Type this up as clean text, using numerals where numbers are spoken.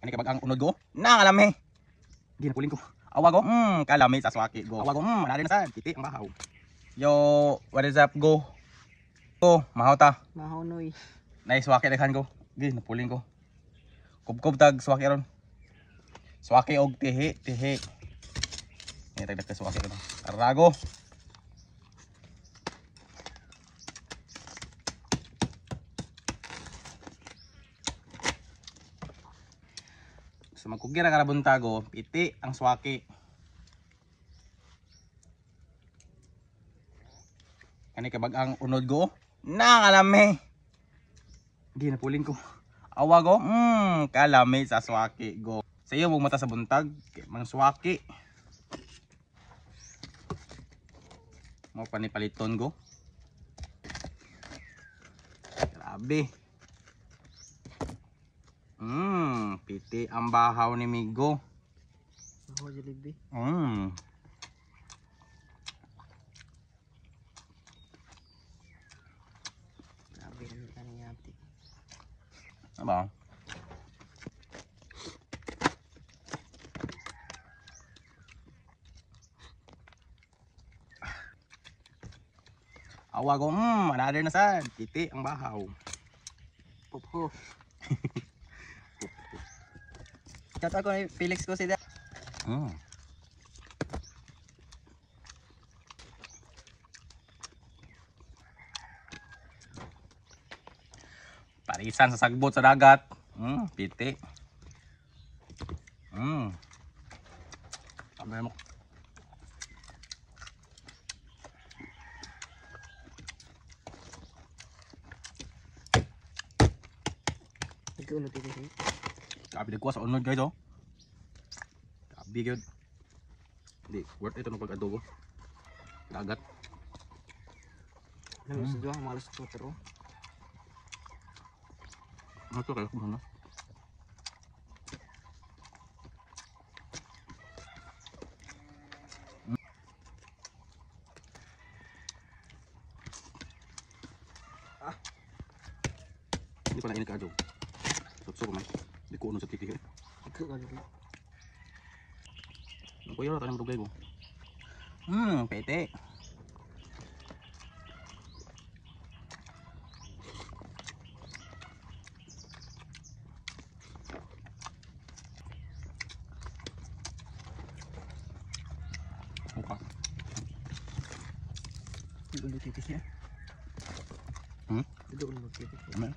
Kani kabag ang unod go. Nakalami. Ginapuling ko. Awa go. Kalami sa swaki go. Awa go. Manali na sad. Kiti ang bahaw. Yo, what is up go? Go, mahaw ta. Mahonoy. Nice swaki daghan go. Ginapuling ko. Kubkob tag swaki ron. Swaki og tihi, tihi. Ni tag ka swaki ron. Arago. Sa magkugira ka buntago, piti ang swaki. Kani kabag ang unod go. Nakalami. Ginapuling ko. Awa go. Kalami sa swaki go. Sa iyo mong mata sa buntag, mang swaki. Mo pa ni paliton go. Grabe. Piti ang bahaw ni Migo. Maho Jollibee. Grabe naman ka niya ate. Ano ba? Awa ko, another na sad. Piti ang bahaw. Popho. Shout out ko ni Felix ko sida. Parisan sa sagbot sa dagat. Piti. Sabi mo. Nagkuno dito siya. Grabe nagkuha sa unod guys oh. Grabe gyud. Hindi, worth ito ng pag-adobo. Dagat. Nang sa duha mga alas 4. Ano to kayo kumana? Ah. Hindi pa nainit ka adyo. Sutso ko man. Hindi ko ano sa titi eh. Nagkuno dito. Ang kuya tanong dugay ko. Pete. Buka. Nagkuno dito siya. Hmm? Nagkuno dito siya. Amen.